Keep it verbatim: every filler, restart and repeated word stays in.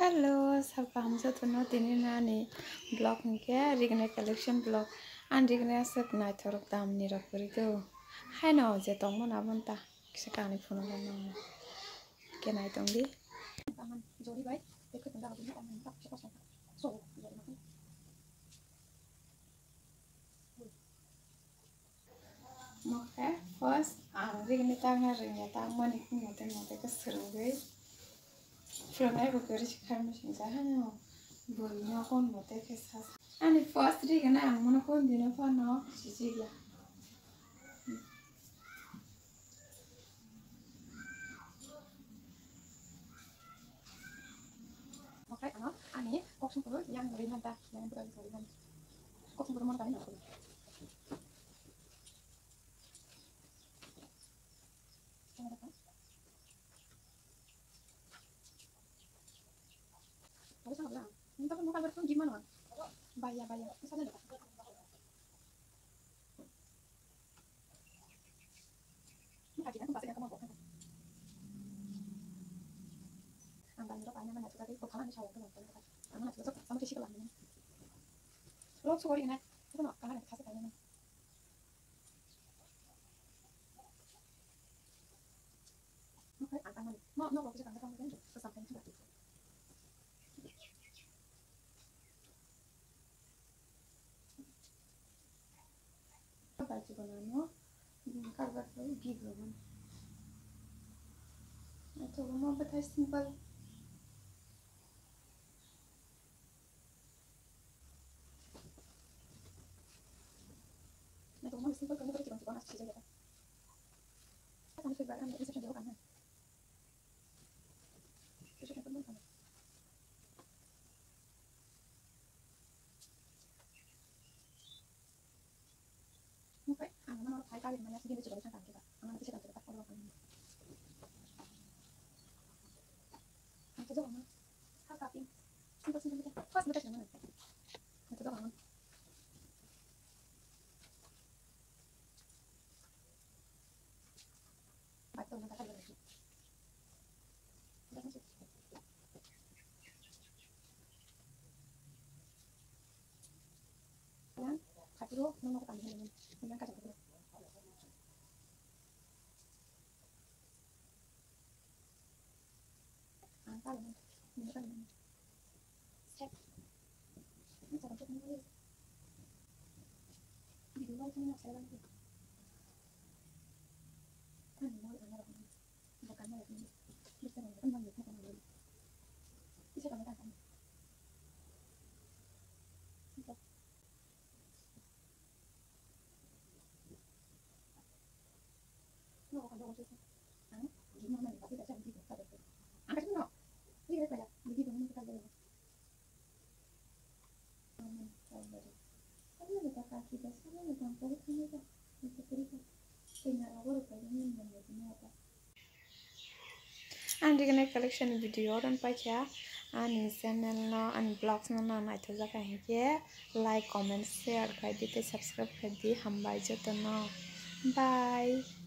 Hello, sal kaham jotono, tini no ani vlog hwnkhe Rigna Collection vlog. Ang Rigna aswk naithok dam ni rok kwrwi do. Haino je tongmani abono ta kisa kanwi phunukna nango. Khe nai tongdi. Mokhe first ang Rigni tangna rwngya, tangmani khe mote mote khe swrwngwi phwrwngnai bo kwrwi se kharmai singcha hano bwrwino kon mote khe sa sa. Ani first Rigna ang mono kon dino phano sijikya. Okai ano ani kok songkoro yang ri manta, yang buka buka ri manta. Kok songkoro mana kani nak. Bagus sama bilang. Minta pun buka berpun gimana? Bayar bayar. Misalnya. Ang bani rok aina mana chuka tei kotha ani sawa tong tong kha. Ang mana chuka sama tei sikla ani. Rok sugori ina. Kono kala ni khasa kala ni. Oke, ang tang mani. No, no, rok bisa tang tang tang. Sampai chuka. Kabar chibonano, mm, kabar khlai gig rwmani. Naithogo mo bwthai simple. Naithogo mo simple khlai chibon chibon aswk sijak ya. Kami sujak kami isa sujak kami. Ang Rigna Collection video ron paikha ani channel no, ani vlogs no, no naithok jak hinkhe like, comment, share khai di tei subscribe khai di. Hambai jotono. Bye.